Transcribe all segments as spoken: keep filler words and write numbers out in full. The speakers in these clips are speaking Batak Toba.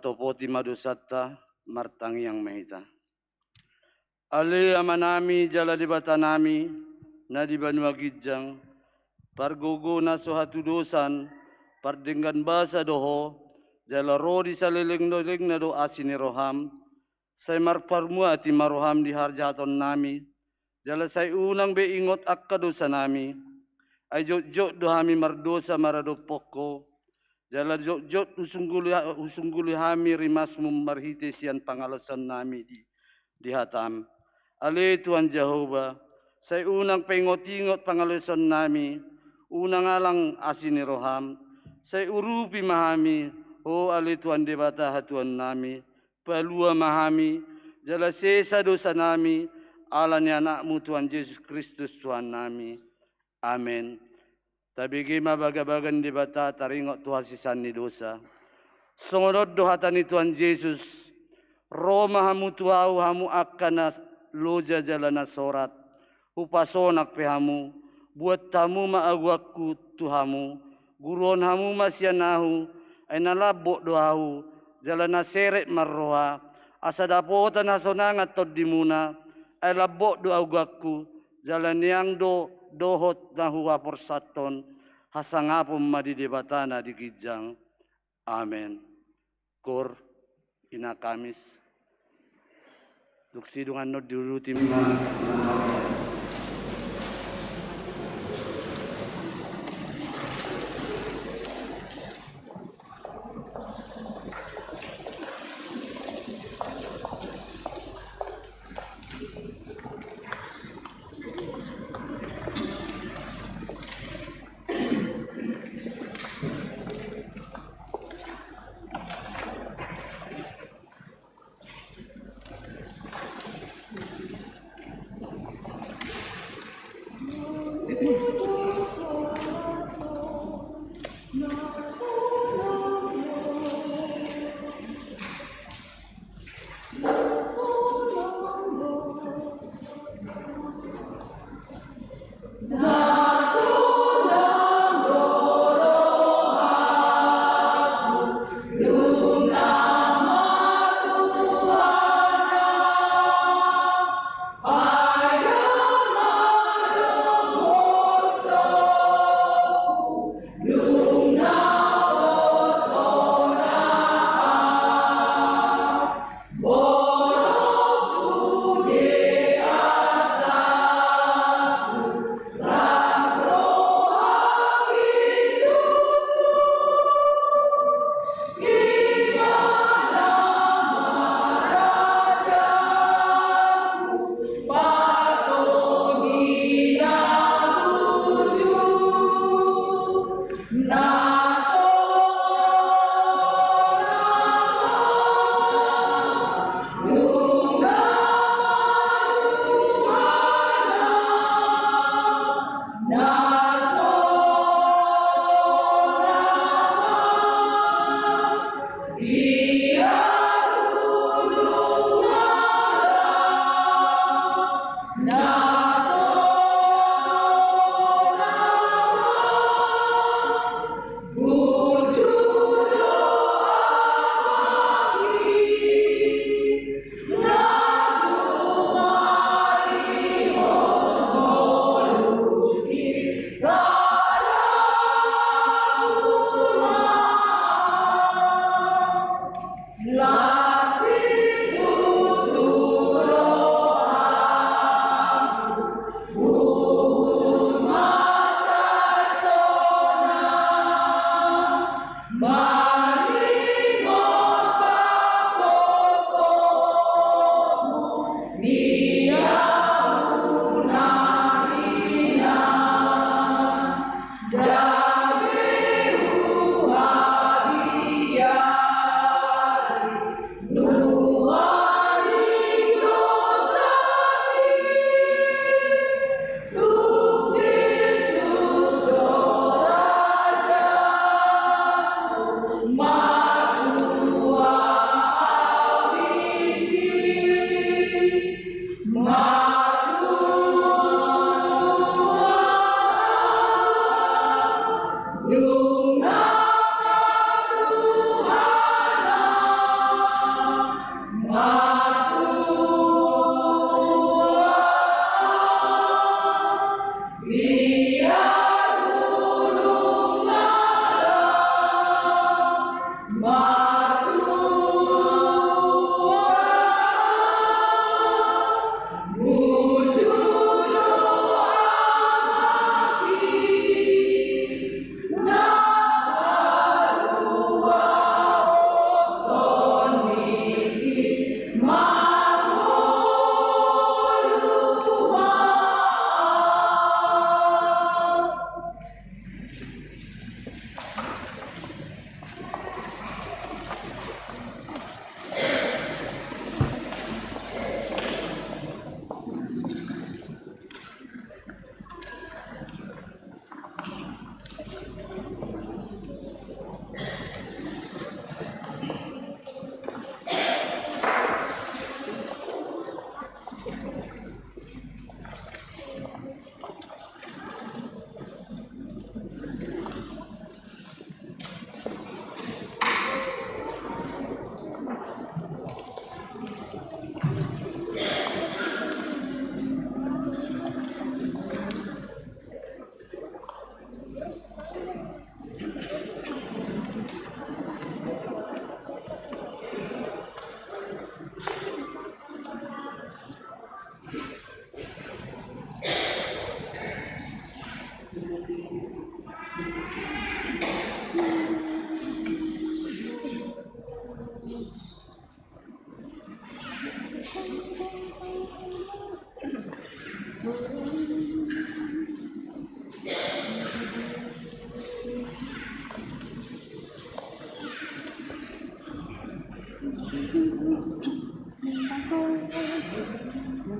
Sopoti ma dosanta, martangiang ma hita. Ale Amanami jala Debatanami, na di banua ginjang, pargogo na so hatudosan, pardenggan basa do Ho, jala ro di saleleng-lelengna do asi ni roham, sai marparmuati ma roham di hajahatonnami, jala sai unang be ingot angka dosanami, ai jotjot do hami mardosa maradophon Ho, jala jotjot husungguli, husungguli hami rimasmu marhite sian pangalaosaonnami di, di hatam. Ale Tuhan Jahowa, sai unang paingot-ingot pangalaosaonnami, unang alang asi ni roham, sai urupi ma hami, Ho ale Tuhan Debata hatuaonnami, palua ma hami, jala sesa dosanami, ala ni Anakmu Tuhan Jesus Kristus Tuhannami. Amen. Tabege ma bagabaga ni Debata taringot tu hasesaan ni dosa. Songon on do hata ni Tuhan Jesus, ro ma hamu tu Ahu hamu angka na loja jala na sorat, Hupasonang pe hamu, buat hamu ma agoanku tu hamu, guruhon hamu ma sian Ahu, ai na lambok do Ahu, jala na serep marroha, asa dapotan hasonangan tondimuna, ai lambok do agoanku, jala niang do dohot na huhaporsathon, hasangapon ma di Debata na di ginjang. Amen. Koor, ina Kamis. Dung sidung annon diuduti ma.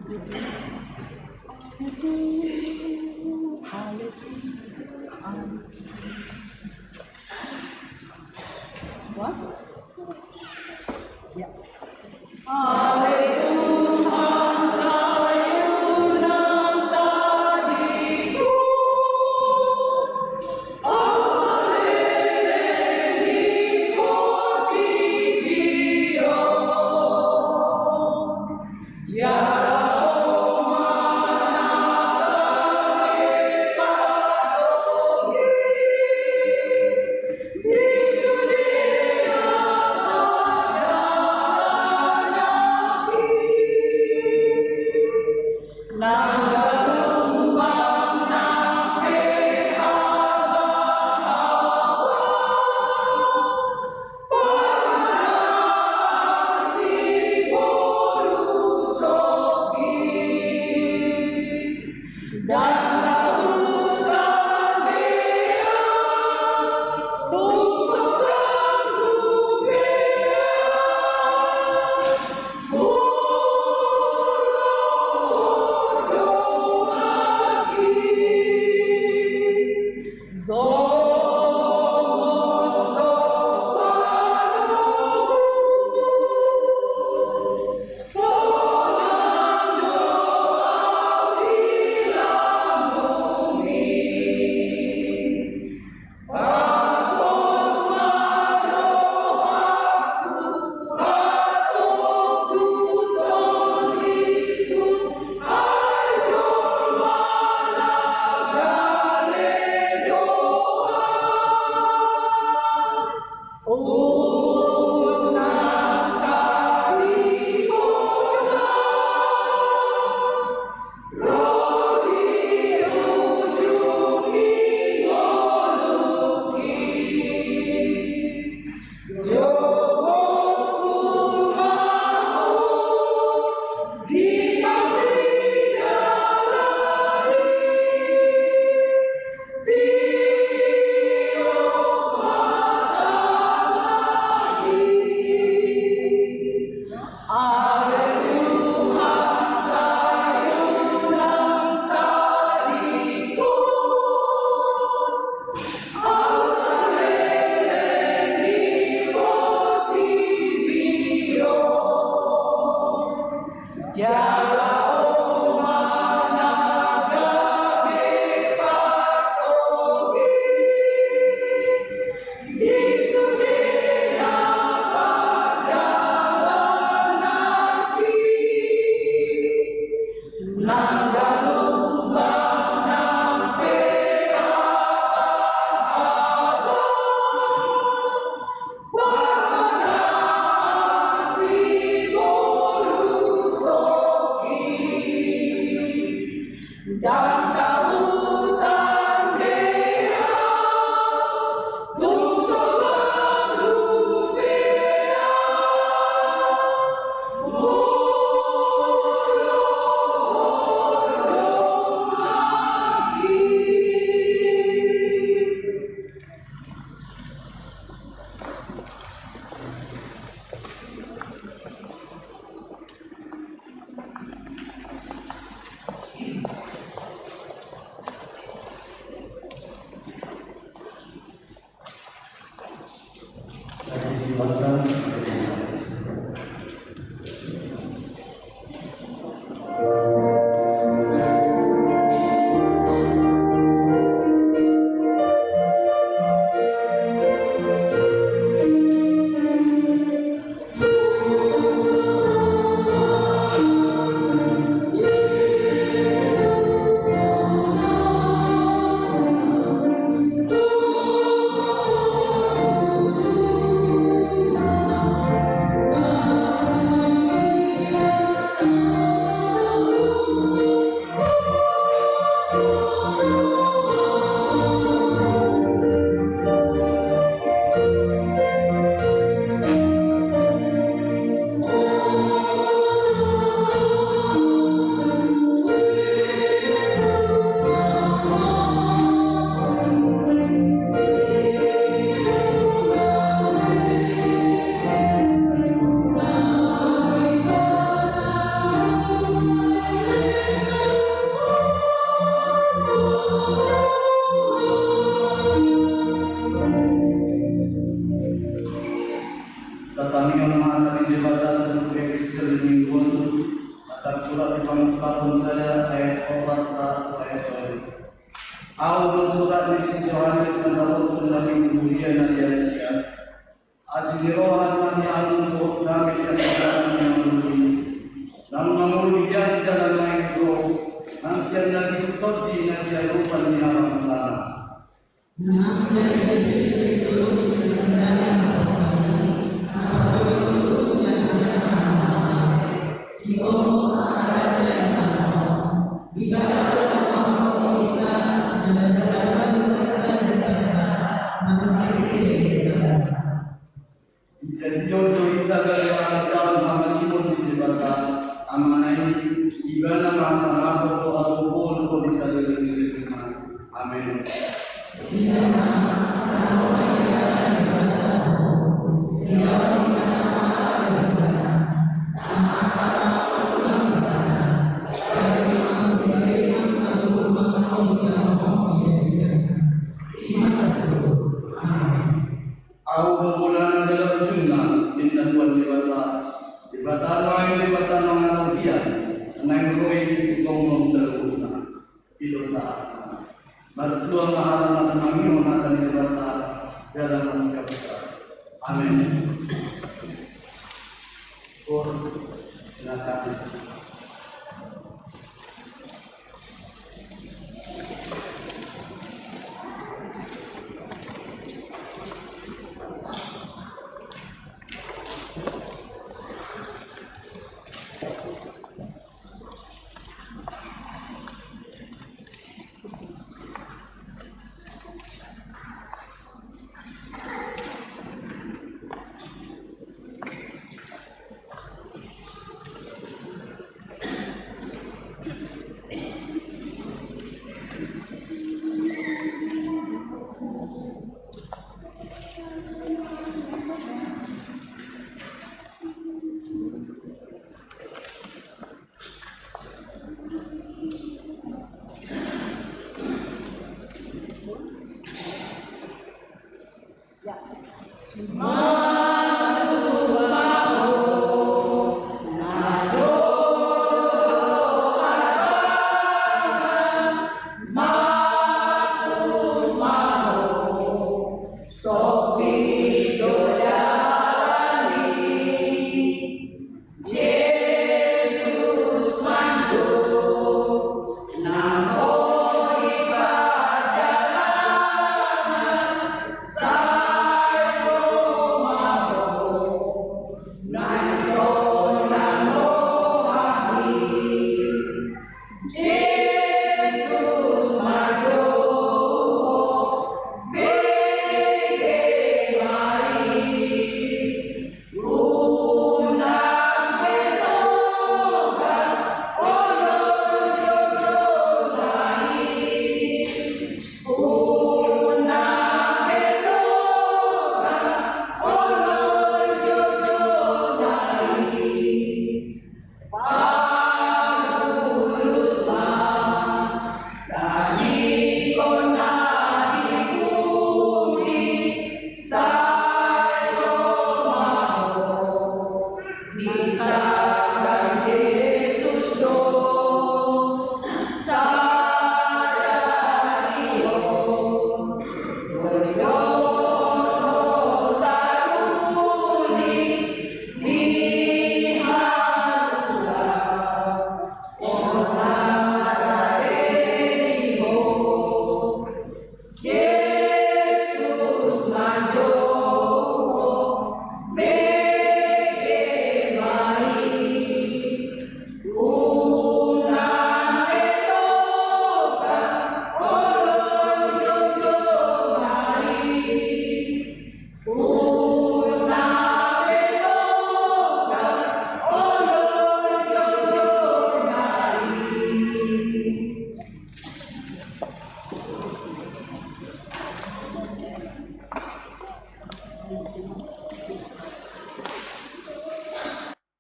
What? Ya. Paulus sada ayat opat sahat tu ayat tolu. Ahu do surat ni si Johannes mandapothon na di huria na di Asia. Asi ni roha na niamun dohot dame sian Tuhan na mangolu i. Naung mangolu hian jala naeng do, nang sian na di tondi na di adopan ni habangsana. Nang sian Jesus Kristus, sian Tuhan na mangolu i, na parjolo tulus sian Tuhan na mangolu i. Sitonggo angka raja di tano on. Ibana do na mangolu hita, jala jala mangolu hita, jala jala mangolu hita. Jadi jolo hita gabe angka jabu hamalimon di Debata Amana i, Ibana ma hasangapon dohot hagogoon di saleleng ni lelengna. Amen. Amen. Ahu do bolana jala ujungna, ninna Tuhan Debata. Debata nuaeng, Debata na mangolu hian, naeng ro i di sitonggong saluhutna. Pilos sahat. Martua ma hata na tumangihon hata ni Debata, jala mangihut. Amen. Kor, silakan.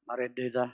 Marende hita.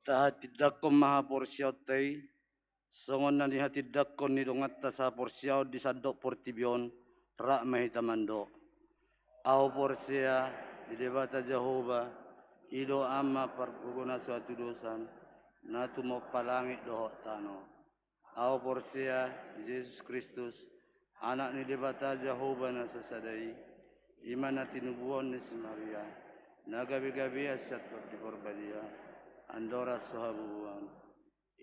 Tahatindangkon ma haporseaonta i, songon na nihatindangkon ni donganta sahaporseaon di sandok portibi on, rap ma hita mandok. Ahu porsea di Debata Jahowa, i do Ama pargogo na so hatudosan, na tumompa langit dohot tano. Ahu porsea di Jesus Kristus, Anak ni Debata Jahowa na sasada i, i ma na tinubuhon ni si Maria, na gabegabean sian Tondi Porbadia, andorang so habubuhan.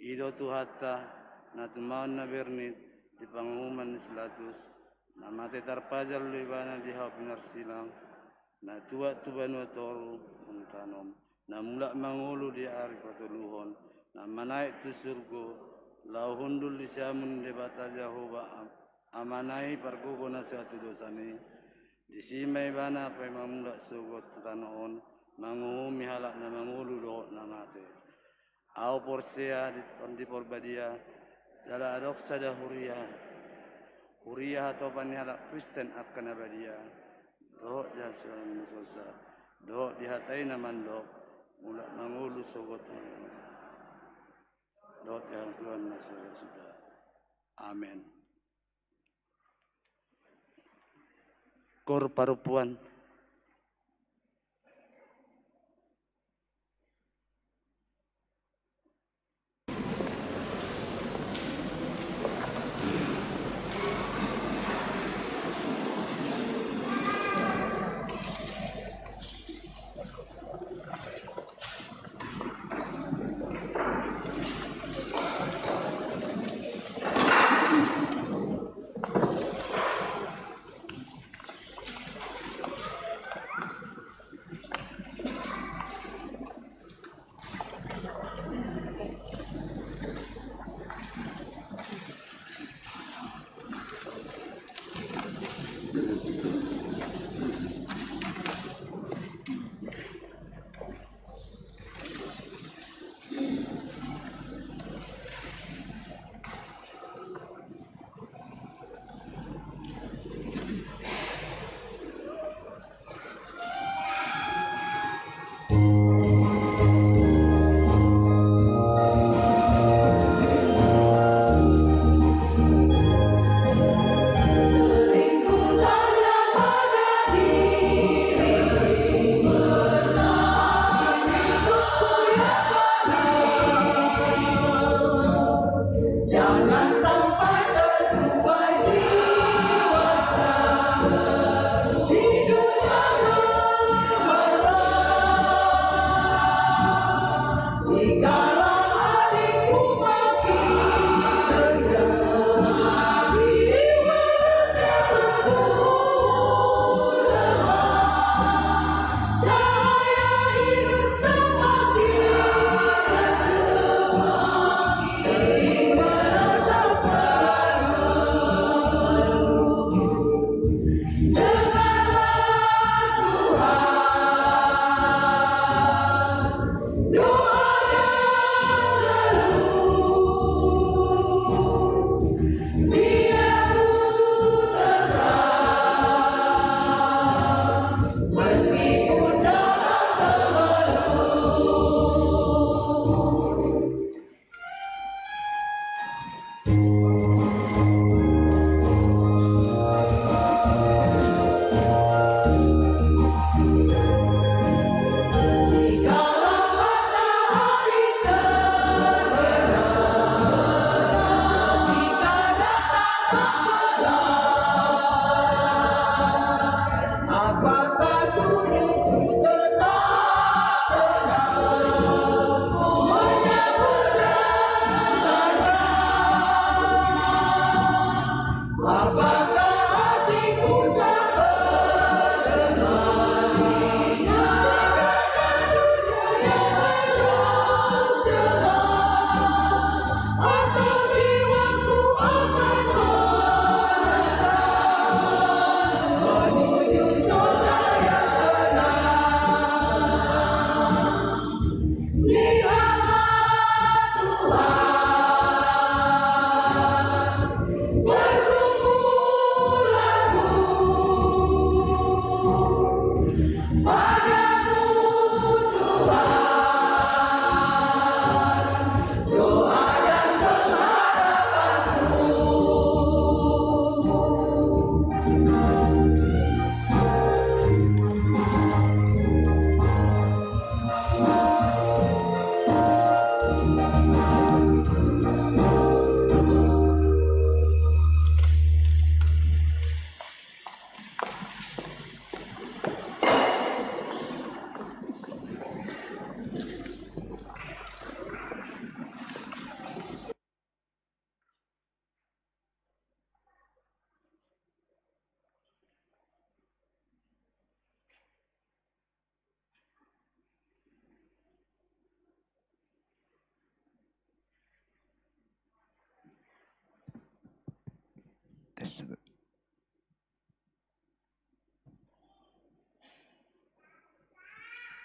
I do Tuhanta, na tumaon na bernit di panguhuman ni si Pilatus, na mate tarpajal do ibana di hau pinarsilang, na tuat tu banua toru, dung tanom, na mulak mangolu di ari patoluhon, na manaek tu surgo, laho hundul di siamun ni Debata Jahowa Am-, Amana i pargogo na so hatudosan i, disi ma ibana paima mulak sogot tu tano on, manguhumi halak na mangolu dohot na mate. Ahu porsea di Tondi Porbadia, jala adong sada huria, huria hatopan ni halak Kristen angka na badia, dohot di hasuhuton na so sah, dohot di hata i na mandok, mulak mangolu sogot, dohot di hangoluan na so sah. Amen. Koor parompuan.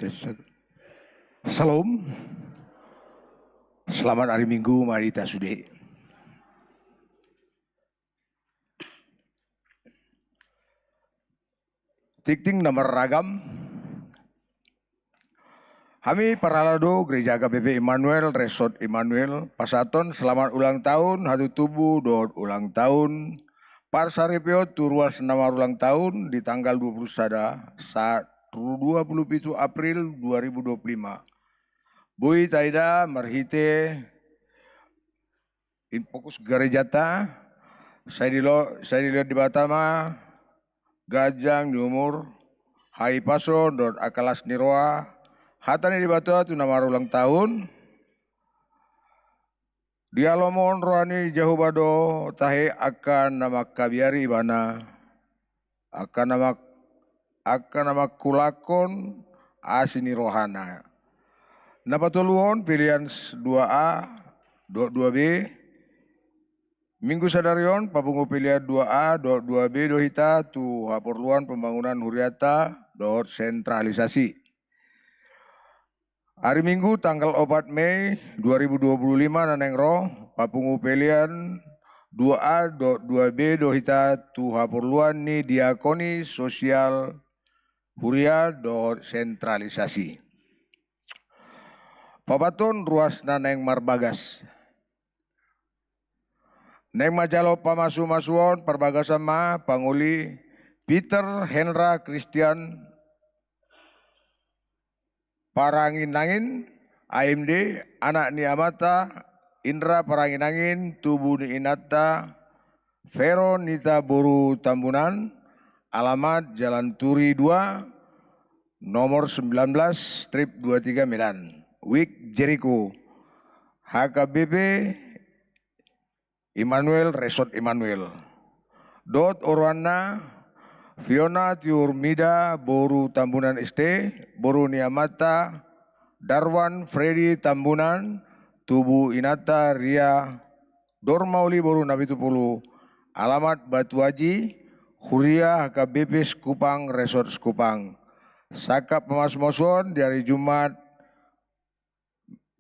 Tes, satu. Salam. Selamat hari Minggu, mari ta sude. Tingting na marragam. Hami parhalado Gereja H K B P Immanuel, Resort Immanuel, pasahathon selamat ulang tahun, hatutubu dohot ulang tahun parsaripeon tu ruas na marulang tahun di tanggal dua puluh sada sahat dua puluh pitu April dua ribu dua puluh lima. Boi taida marhite infokus garejata, sai dilo-, sai dilehon Debata ma ganjang ni umur, hahipason dohot angka las ni roha, hata ni Debata tu na marulang tahun, dialomohon roha ni Jahowa do tahe angka na mangkabiari ibana, angka na mang-, angka na mangkulangkon asi ni rohana. Na patoluhon pelean s-, dua A dohot dua B. Minggu sadari on papungu pelean dua A dohot dua B do hita tu haporluan pembangunan huriata dohot sentralisasi. Ari Minggu tanggal opat Mei dua ribu dua puluh lima na naeng ro, papungu pelean dua A dohot dua B do hita tu haporluan ni diakoni sosial huria dohot sentralisasi. Paopathon ruas na naeng marbagas. Naeng manjalo pamasumasuon parbagasan ma pangoli Peter Hendra Christian Paranginangin, A M D, anak ni amanta Indra Paranginangin, tubu ni inanta Veronita boru Tambunan, alamat Jalan Turi dua, nomor sembilan belas, strip dua tiga, Medan. Wijk Jeriko, H K B P Immanuel, Resort Immanuel. Dohot oroanna, Fiona Tiur Mida boru Tambunan S T, boru ni amanta Darwan Freddy Tambunan, tubu inanta Ria Dormauli boru Napitupulu, alamat Batu Aji, huria H K B P Sekupang, Resort Sekupang. Sangkap pamasumasuon di ari Jumat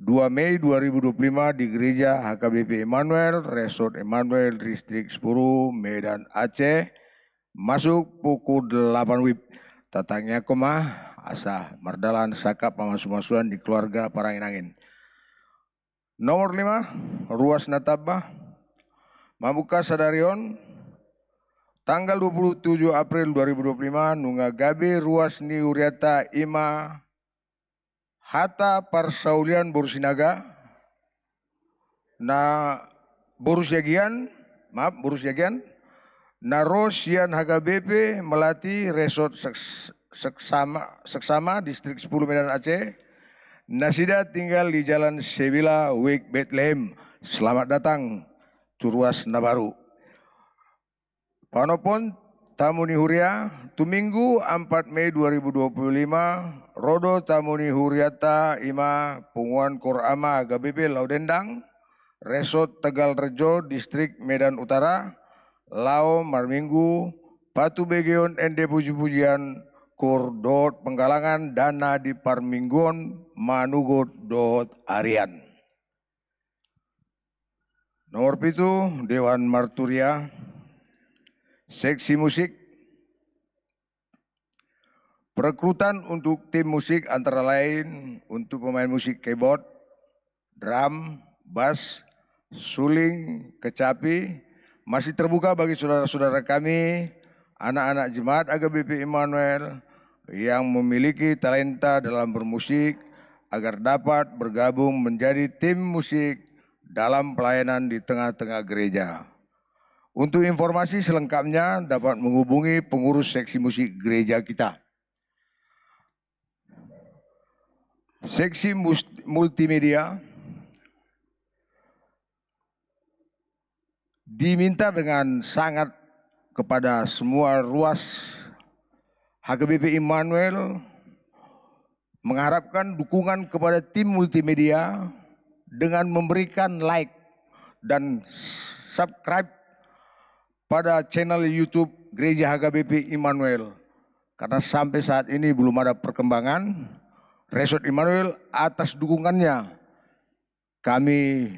dua Mei dua ribu dua puluh lima di Gereja H K B P Immanuel, Resort Immanuel, Distrik Sipuru, Medan, Aceh, masuk pukul delapan WIB. Tatangiangkon ma asa mardalan sangkap pamasumasuon di keluarga Paranginangin. Nomor lima, ruas na tamba. Mamungka sadari on, tanggal dua puluh tujuh April dua ribu dua puluh lima, nunga gabe ruas ni huriata, i ma hata parsaulian boru Sinaga, na boru Siagian, maaf, boru Siagian, na ro sian H K B P Melati, Resort Seks-, Seksama, Seksama, Distrik Sipulu, Medan, Aceh. Nasida tinggal di Jalan Sebila, Wijk Betlehem. Selamat datang tu ruas na baru. Panompon tamu ni huria, tu Minggu empat Mei dua ribu dua puluh lima, ro do tamu ni huriata, i ma Punguan Koor Ama H K B P Lao Dendang, Resort Tegal Rejo, Distrik Medan Utara, laho marminggu, patubegeon ende pujipujian, koor dohot penggalangan dana di parmingguon, manugot dohot arian. Nomor pitu, Dewan Marturia, seksi musik. Perekrutan untuk tim musik antara lain untuk pemain musik keyboard, drum, bass, suling, kecapi, masih terbuka bagi saudara-saudara kami, anak-anak jemaat H K B P Immanuel yang memiliki talenta dalam bermusik, agar dapat bergabung menjadi tim musik dalam pelayanan di tengah-tengah gereja. Untuk informasi selengkapnya dapat menghubungi pengurus seksi musik gereja kita. Seksi mus-, multimedia diminta dengan sangat kepada semua ruas H K B P Immanuel mengharapkan dukungan kepada tim multimedia dengan memberikan like dan subscribe pada channel YouTube Gereja H K B P Immanuel. Karena sampai saat ini belum ada perkembangan, Resort Immanuel atas dukungannya. Kami,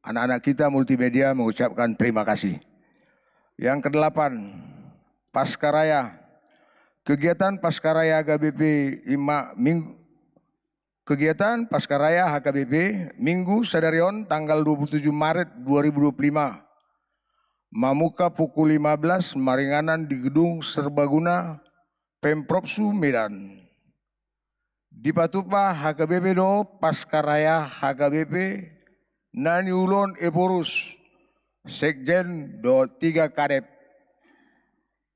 anak-anak kita Multimedia, mengucapkan terima kasih. Yang kedelapan, Pasca Raya. Kegiatan Pasca Raya H K B P ima-, ming-, kegiatan Pasca Raya H K B P Minggu sadari on tanggal dua puluh tujuh Maret dua ribu dua puluh lima. Mamungka pukul lima belas maringanan di Gedung Serbaguna Pemprov Su Medan. Dipatupa H K B P do Pasca Raya H K B P na niulahon Ephorus, Sekjen dohot tiga Kadep.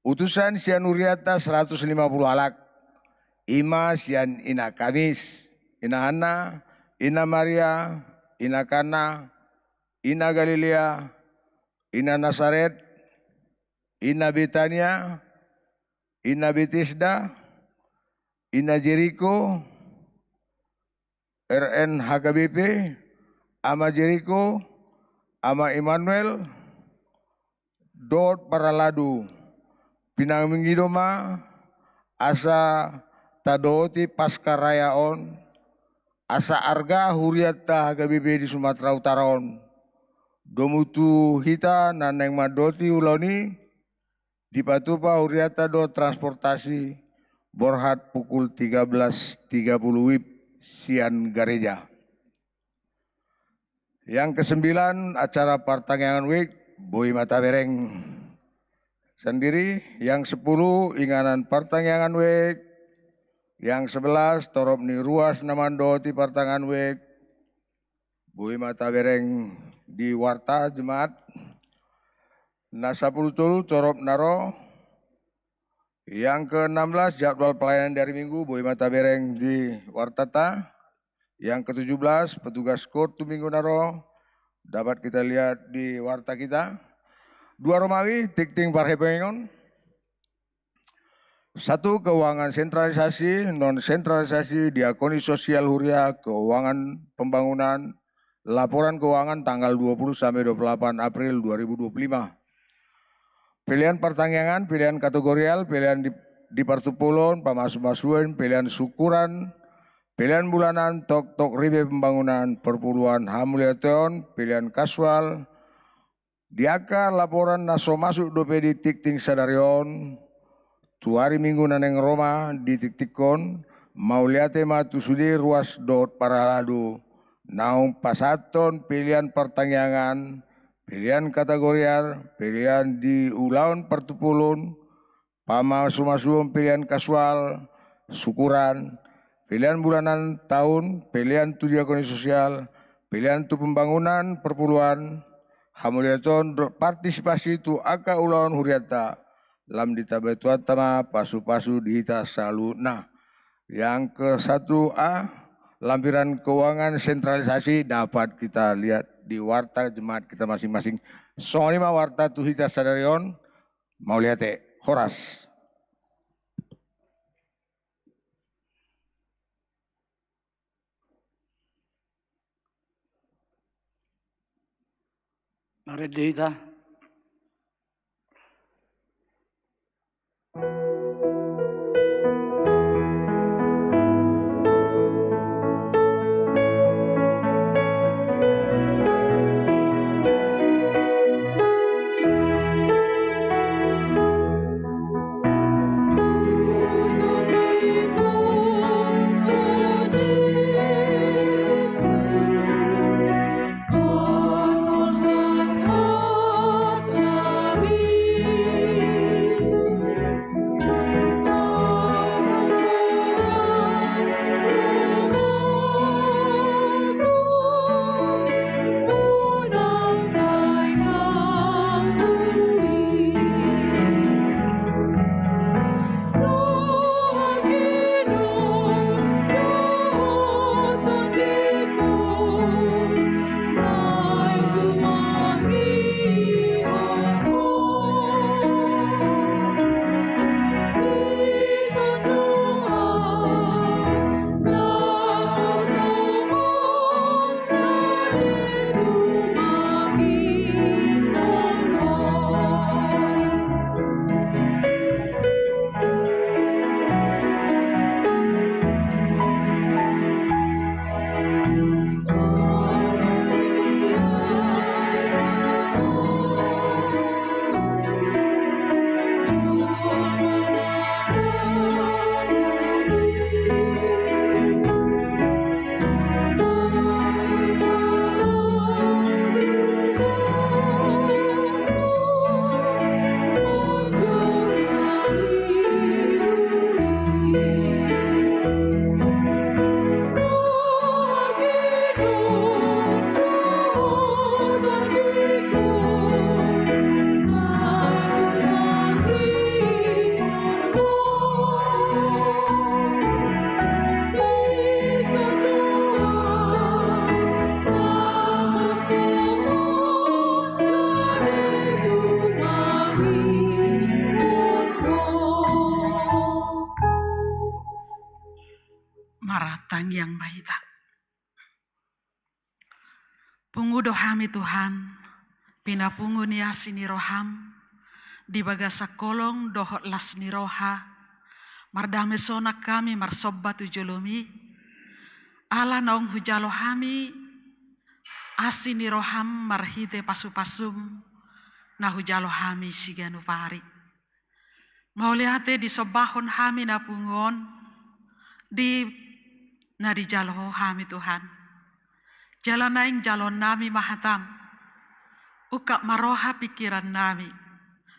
Utusan sian hurianta seratus lima puluh halak, ima sian Ina Kamis, Ina Hanna, Ina Maria, Ina Kana, Ina Galilea, Ina Nasaret, Ina Betania, Ina Betesda, Ina Jeriko, R N H K B P, Ama Jeriko, Ama Immanuel, dohot parhalado. Pinangido ma asa tadohoti Pasca Raya on, asa arga hurianta H K B P di Sumatera Utara on. Domu tu hita na naeng mandohoti ulaon i, dipatupa hurianta do transportasi borhat pukul tiga belas tiga puluh WIB sian gareja. Yang kesembilan, acara partangiangan wijk, boi ma tabereng sandiri. Yang sepuluh, inganan partangiangan wijk. Yang sebelas, torop ni ruas na mandohoti partangiangan wijk, boi ma tabereng di warta Jumat. Na sapuluh tolu, torop na ro. Yang keenam belas, jadwal pelayanan di hari Minggu, boi ma tabereng di wartata. Yang ketujuh belas, petugas KOR tu minggu na ro, dapat kita lihat di warta kita. Dua romawi, tingting parhepengon. Satu, keuangan sentralisasi, non sentralisasi, diakoni sosial huria, keuangan pembangunan, laporan keuangan tanggal dua puluh sampai dua puluh delapan April dua ribu dua puluh lima. Pelean partangiangan, pelean kategorial, pelean di, di partumpolon, pamasumasuon, pelean syukuran, pelean bulanan, toktok ripe pembangunan, perpuluhan, hamuliateon, pelean kasual, di angka laporan na so masuk dope di tingting sadari on, tu hari Minggu na naeng ro ma ditingtinghon, mauliate ma tu sude ruas dohot parhalado naung pasahathon pelean partangiangan, pelean kategorial, pelean di ulaon partumpolon, pamasumasuon, pelean kasual, syukuran, pelean bulanan taon, pelean tu diakoni sosial, pelean tu pembangunan, perpuluhan, hamuliateon dohot partisipasi tu angka ulaon hurianta, lam ditambai Tuhanta ma pasupasu di hita saluhutna. Yang ke satu A, lampiran keuangan sentralisasi dapat kita lihat di warta jemaat kita masing-masing. Songon i ma warta tu hita sadari on. Mauliate. Horas. Marende hita. Tangiang ma hita. Pungu do hami Tuhan, pinapungu ni asi ni roham, di bagasan holong dohot las ni roha, mardame sonang hami marsomba tu jolomi, ala naung hujalo hami asi ni roham marhite pasupasum, na hujalo hami siganup ari. Mauliate disombahon hami na pungu on, di na dijalo Ho hami Tuhan. Jala naeng jaloon nami ma hatam. Ungkap ma roha pingkiran nami.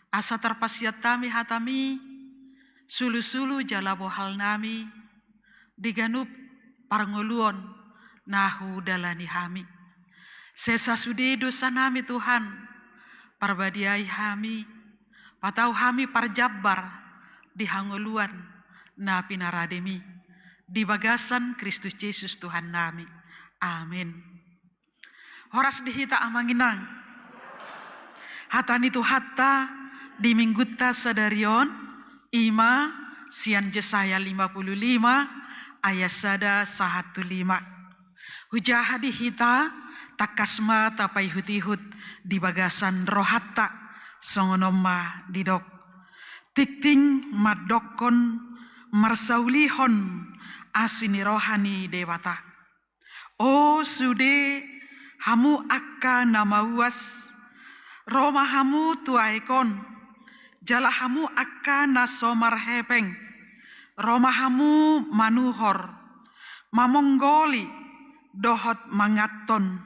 Asa tarpasiat hami hatami, sulusulu jala bohal nami, di ganup parngoluon na hudalani hami. Sesa sude dosa nami Tuhan, parbadiai hami, patau hami parjambar di hangoluan na pinarademi, di bagasan Kristus Jesus Tuhan nami. Amin. Horas di hita amang inang. Hata ni Tuhanta di minggunta sadari on, ima sian Jesaya lima puluh lima ayat sada sahat tu lima. Hujaha di hita, tangkas ma tapaihut-ihut di bagasan rohanta, songon on ma didok. Tingting mandokkon marsaulihon asi ni roha ni Debata. O sude hamu angka na mauas, ro ma hamu tu aek on, jala hamu angka na so marhepeng, ro ma hamu manuhor, mamonggoli, dohot manganhon.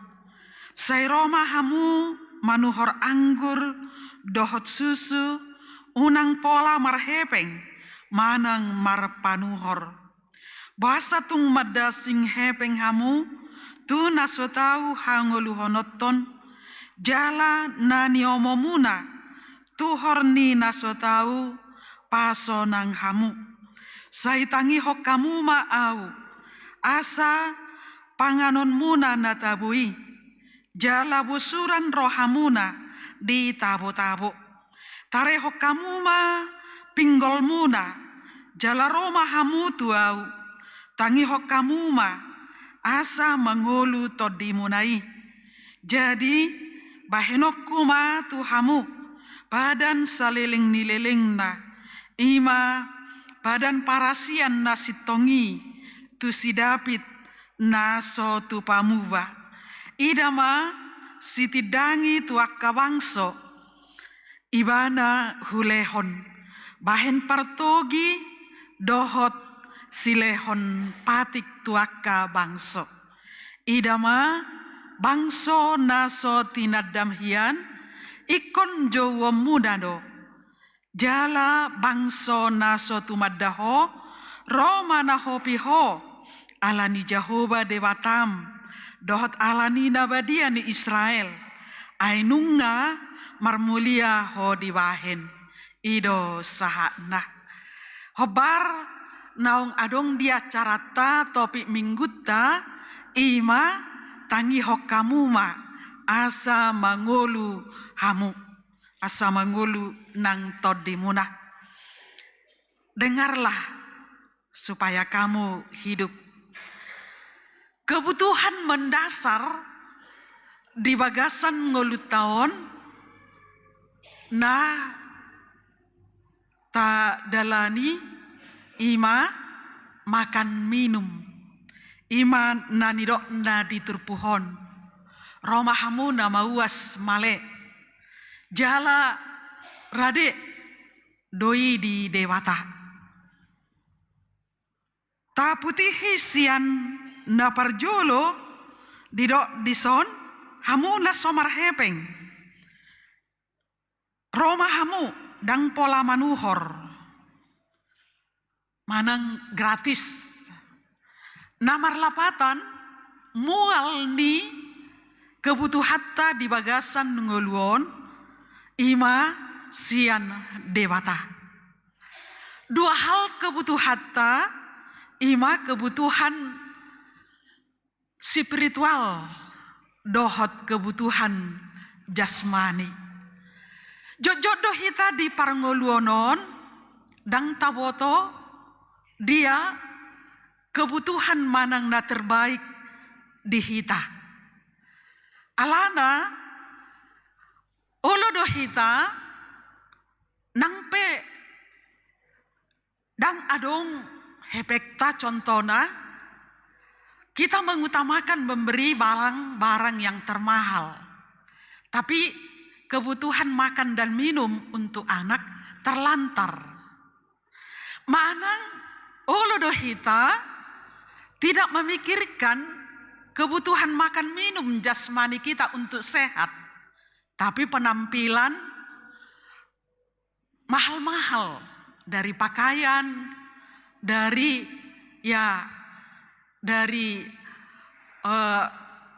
Sai ro ma hamu manuhor anggur dohot susu, unang pola marhepeng manang marpanuhor. Boasa tung mandasing hepeng hamu tu na so tau hangoluhononhon, jala na niomomuna tuhor ni na so tau pasonang hamu. Sai tangihon hamu ma ahu, asa panganonmuna na tabo i, jala bosuran rohamuna di tabo-tabo. Tarehon hamu ma pinggolmuna, jala ro ma hamu tu ahu. Tangihon hamu ma, asa mangolu tondimuna i. Jadi, bahenonku ma tu hamu padan saleleng ni lelengna, ima padan parasian na sintong i tu si David na so tupa muba. Ida ma sitindangi tu angka bangso, ibana hulehon bahen partogi dohot silehon patik tu angka bangso. Ida ma bangso na so tinandam hian, ingkon jouonmuna do. Jala bangso na so tumanda ho, ro manahopi ho ala ni Jahowa Debatam, dohot ala ni na badia ni Israel, ai nunga marmulia ho dibahen. I do sahatna. Hombar naung adong di acaranta topik minggunta, ima tangihon hamu ma asa mangolu hamu, asa mangolu nang tondimuna. Dengarlah supaya kamu hidup. Kebutuhan mendasar di bagasan ngolunta on na tadalani ima makan minum, ima na nidokna di turpuk on. Ro ma hamu na mauas male, jala rade do i di Debata. Taputihi sian na parjolo, didok dison, hamu na so marhepeng. Ro ma hamu, ndang pola manuhor manang gratis. Na marlapatan, mual ni kebutuhanta di bagasan ngolu on, ima sian Debata. Dua hal kebutuhanta, ima kebutuhan spiritual dohot kebutuhan jasmani. Jotjot do hita di parngoluon on, ndang taboto dia kebutuhan manang na terbaik di hita. Alana, olo do hita nang pe ndang adong hepengta, contohna, kita mengutamakan memberi barang-barang yang termahal. Tapi kebutuhan makan dan minum untuk anak terlantar. Manang olo do hita tidak memikirkan kebutuhan makan minum jasmani kita untuk sehat, tapi penampilan mahal-mahal, dari pakaian, dari, ya, dari, eh,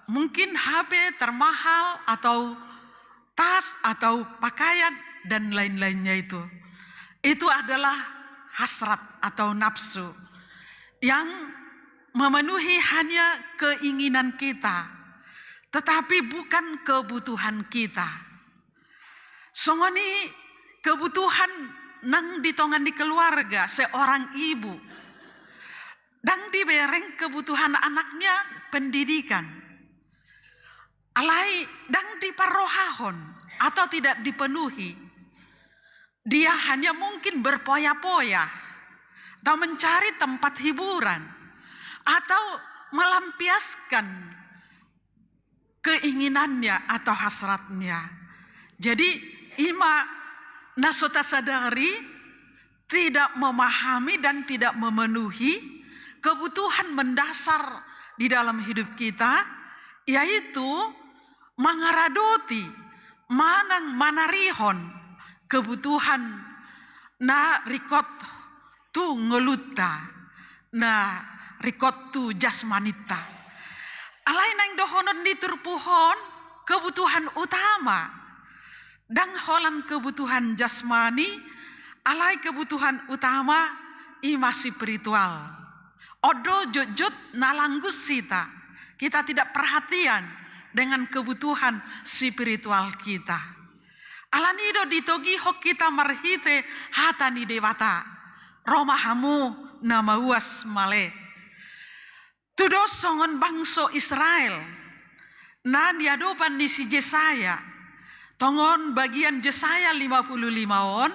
mungkin H P termahal atau tas atau pakaian dan lain-lainnya itu. Itu adalah hasrat atau nafsu yang memenuhi hanya keinginan kita, tetapi bukan kebutuhan kita. Songon i kebutuhan nang di tonga ni keluarga, seorang ibu ndang dibereng kebutuhan anaknya pendidikan. Alai ndang diparrohahon atau tidak dipenuhi. Dia hanya mungkin berpoya-poya atau mencari tempat hiburan atau melampiaskan keinginannya atau hasratnya. Jadi, i ma na so tasadari, tidak memahami dan tidak memenuhi kebutuhan mendasar di dalam hidup kita, yaitu mangaradoti manang manarihon kebutuhan na ringkot tu ngolunta, na ringkot tu jasmaninta. Alai naeng dohonon ni turpuk on, kebutuhan utama ndang holan kebutuhan jasmani, alai kebutuhan utama i ma spiritual. On do jotjot na langgus hita, kita tidak perhatian dengan kebutuhan spiritual kita. Alani do ditogihon hita marhite hata ni Debata, ro ma hamu na mauas male. Tudos songon bangso Israel na niadopan ni si Jesaya, tongon bagian Jesaya lima puluh lima on,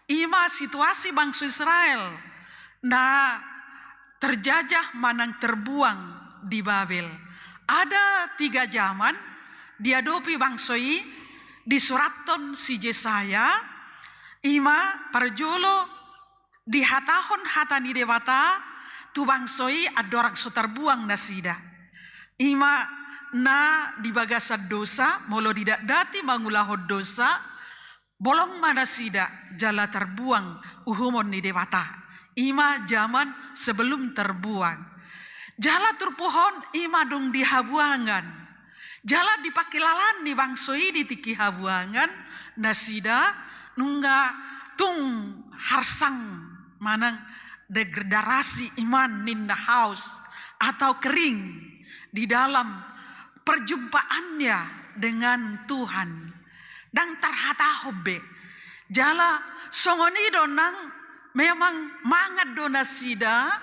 i ma situasi bangso Israel na terjajah manang terbuang di Babel. Ada tiga zaman diadopi bangso i, disurathon si Jesaya, i ma parjolo dihatahon hata ni Debata tu bangso i andorang so tarbuang nasida. I ma na di bagasan dosa, molo didatdati mangulahon dosa, bolong ma nasida jala tarbuang uhumon ni Debata. I ma zaman sebelum terbuang. Jala turpuk on i ma dung di habuangan. Jala di pangkilalaan ni bangso i di tingki habuangan, nasida nunga tung harsang manang degradasi iman ninna, haus atau kering di dalam perjumpaannya dengan Tuhan. Ndang tarhatahon be. Jala songon i do nang memang mangan do nasida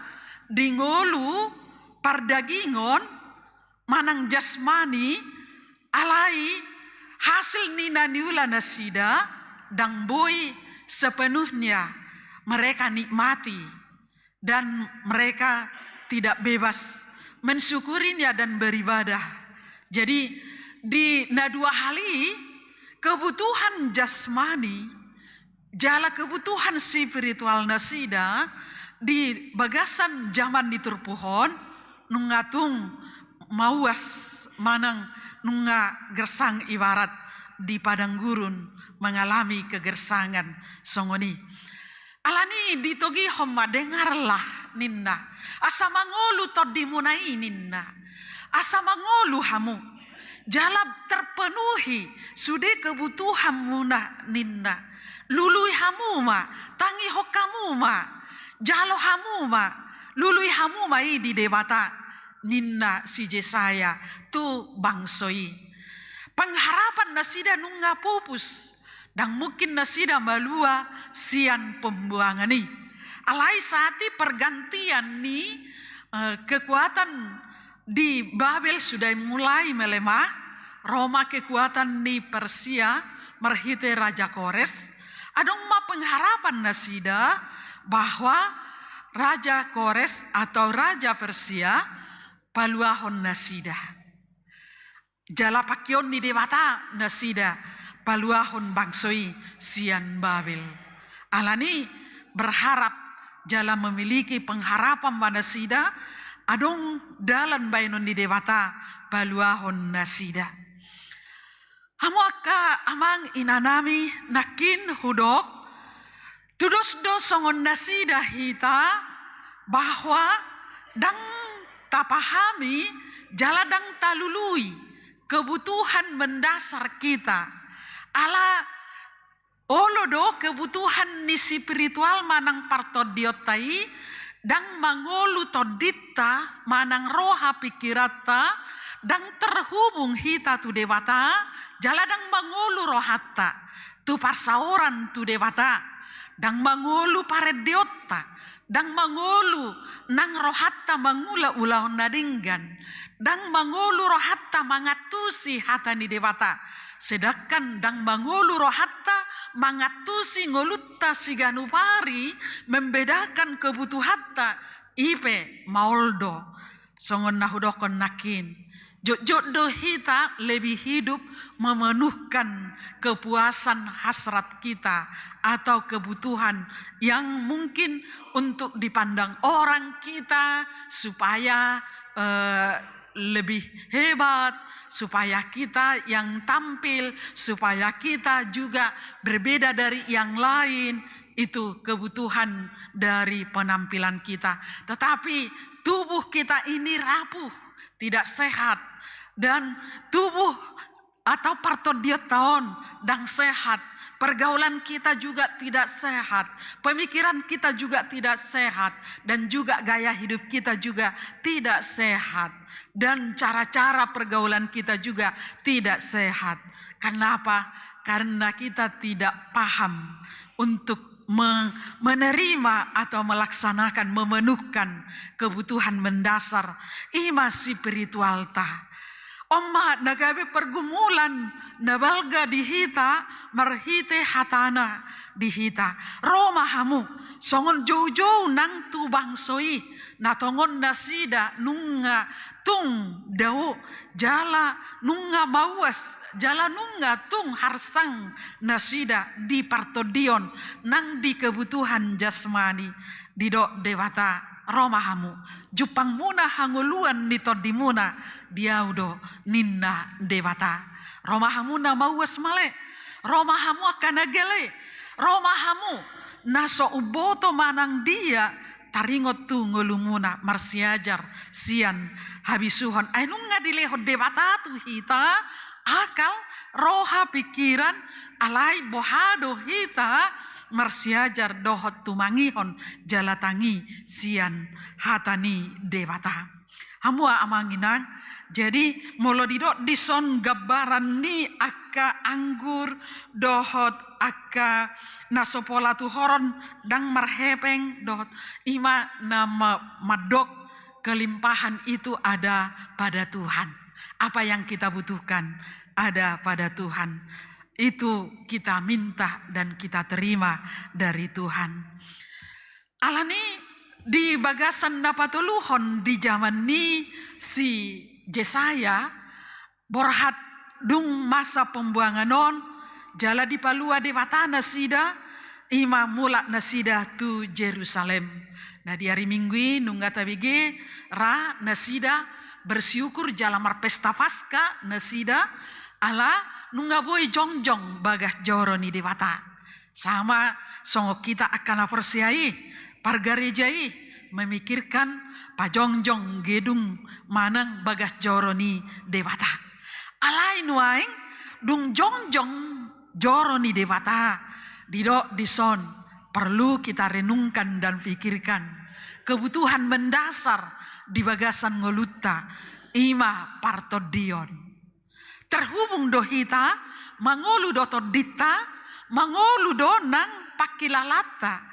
di ngolu pardagingon manang jasmani, alai hasil ni na niula nasida ndang boi sepenuhnya mereka nikmati dan mereka tidak bebas mensyukurinya dan beribadah. Jadi, di na dua hal i, kebutuhan jasmani jala kebutuhan spiritual nasida di bagasan zaman ni turpuk on nunga tung mauas manang nunga gersang, ibarat di padang gurun mengalami kegersangan songon i. Alani i ditogihon ma, dengarlah ninna, asa mangolu tondimuna i ninna, asa mangolu hamu jala terpenuhi sude kebutuhanmuna ninna. Lului hamu ma, tangihon hamu ma, jalo hamu ma, lului hamu ma i di Debata, ninna si Jesaya tu bangso i. Pengharapan nasida nunga pupus, ndang mungkin nasida malua sian pembuangan i. Alai saat i pergantian ni Eh, kekuatan di Babel sudah mulai melemah, ro ma kekuatan di Persia marhite Raja Kores, adong ma pengharapan nasida bahwa Raja Kores atau Raja Persia paluahon nasida. Jala pangkeon ni Debata nasida paluahon bangso i sian Babel. Alani berharap jala memiliki pengharapan ma nasida, adong dalan baenon ni Debata paluahon nasida. Hamu angka amang inanami, nangkin hudok, tudos do songon nasida hita bahwa ndang tapahami jala ndang talului kebutuhan mendasar kita. Ala olo do kebutuhan ni spiritual manang partondionta i ndang mangolu tondinta manang roha pikiranta, ndang terhubung hita tu Debata, jala ndang mangolu rohanta tu parsaoran tu Debata, ndang mangolu parendeonta, ndang mangolu nang rohanta mangula ulaon na denggan, ndang mangolu rohanta mangantusi hata ni Debata, sedangkan ndang mangolu rohanta mangantusi ngolunta siganup ari, membedakan kebutuhanta, i pe maol do. Songon na hudokkon nangkin, jotjot do hita lebih hidup memenuhkan kepuasan hasrat kita atau kebutuhan yang mungkin untuk dipandang orang kita supaya, eh, lebih hebat, supaya kita yang tampil, supaya kita juga berbeda dari yang lain. Itu kebutuhan dari penampilan kita. Tetapi tubuh kita ini rapuh, tidak sehat. Dan tubuh atau partondionta on ndang sehat. Pergaulan kita juga tidak sehat. Pemikiran kita juga tidak sehat. Dan juga gaya hidup kita juga tidak sehat. Dan cara-cara pergaulan kita juga tidak sehat. Kenapa? Karena kita tidak paham untuk me-, menerima atau melaksanakan, memenuhkan kebutuhan mendasar, i ma spiritualta. On ma na gabe pergumulan na balga di hita marhite hatana di hita. Ro ma hamu, songon joujou nang tu bangso i, na tongon nasida nunga tung dao, jala nunga mauas, jala nunga tung harsang nasida di partondion nang di kebutuhan jasmani. Didok Debata, ro ma hamu, jumpangmuna hangoluan ni tondimuna di Ahu do, ninna Debata. Ro ma hamu na mauas male, ro ma hamu angka na gale, ro ma hamu na so umboto manang dia, taringot tu ngolumuna marsiajar sian habisuhon. Ai nunga dilehon Debata tu hita akal, roha, pikiran, alai boha do hita marsiajar dohot tumangihon jala tangi sian hata ni Debata. Hamu amang inang, jadi molo didok dison gambaran ni angka anggur dohot angka na so pola tuhoron ndang marhepeng dohot, i ma na ma-, mandok kelimpahan itu ada pada Tuhan. Apa yang kita butuhkan ada pada Tuhan. Itu kita minta dan kita terima dari Tuhan. Alani di bagasan na patoluhon di jaman ni si Jesaya, borhat dung masa pembuangan on, jala dipalua Debata nasida, i ma mulak nasida tu Jerusalem. Nah, di ari Minggu i nunga tabege ra nasida bersyukur jala marpesta Paskah nasida, ala nunga boi jongjong bagas joro ni Debata. Sama songon hita angka na porsea i, pargareja i, memikirkan pajongjong gedung manang bagas joro ni Debata. Alai nuaeng dung jongjong joro ni Debata, didok dison perlu kita renungkan dan pikirkan kebutuhan mendasar di bagasan ngolunta, i ma partondion. Terhubung do hita, mangolu do tondinta, mangolu do nang pangkilalanta,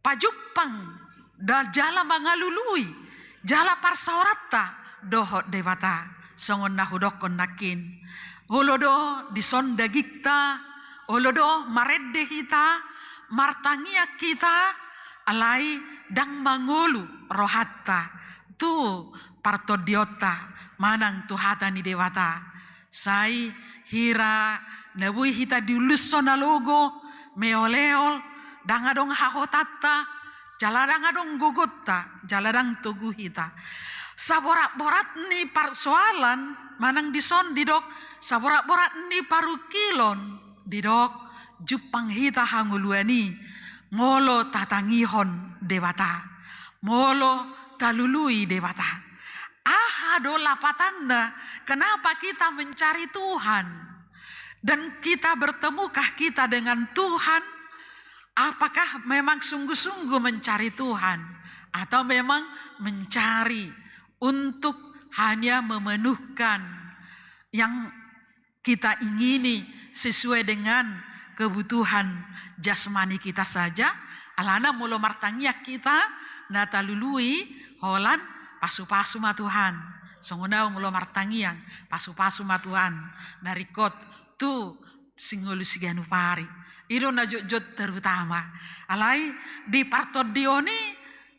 pajumpang da jala mangalului Jala parsaoranta dohot Debata, songon na hudokkon nangkin. Olo do dison dagingta, olo do marende hita, martangiang hita, alai ndang mangolu rohanta tu partondionta manang tu hata ni Debata. Sai hira na boi hita diulushon alogo, meoleol, ndang adong hahotanta, jala ndang adong gogonta, jala ndang togu hita. Saboratborat ni parsoalan, manang dison didok, saboratborat ni parungkilon, didok, jumpang hita hangoluan i, molo tatangihon Debata, molo talului Debata. Aha do lapatanna, kenapa kita mencari Tuhan? Dan kita bertemukah kita dengan Tuhan? Apakah memang sungguh-sungguh mencari Tuhan? Atau memang mencari untuk hanya memenuhkan yang kita ingini sesuai dengan kebutuhan jasmani kita saja? Alana molo martangiang hita, na talului holan pasupasu ma Tuhan. Songon ahu molo martangiang, pasupasu ma Tuhan. Na ringkot tu singolu siganup ari. I do na jotjot terutama. Alai di partondion i,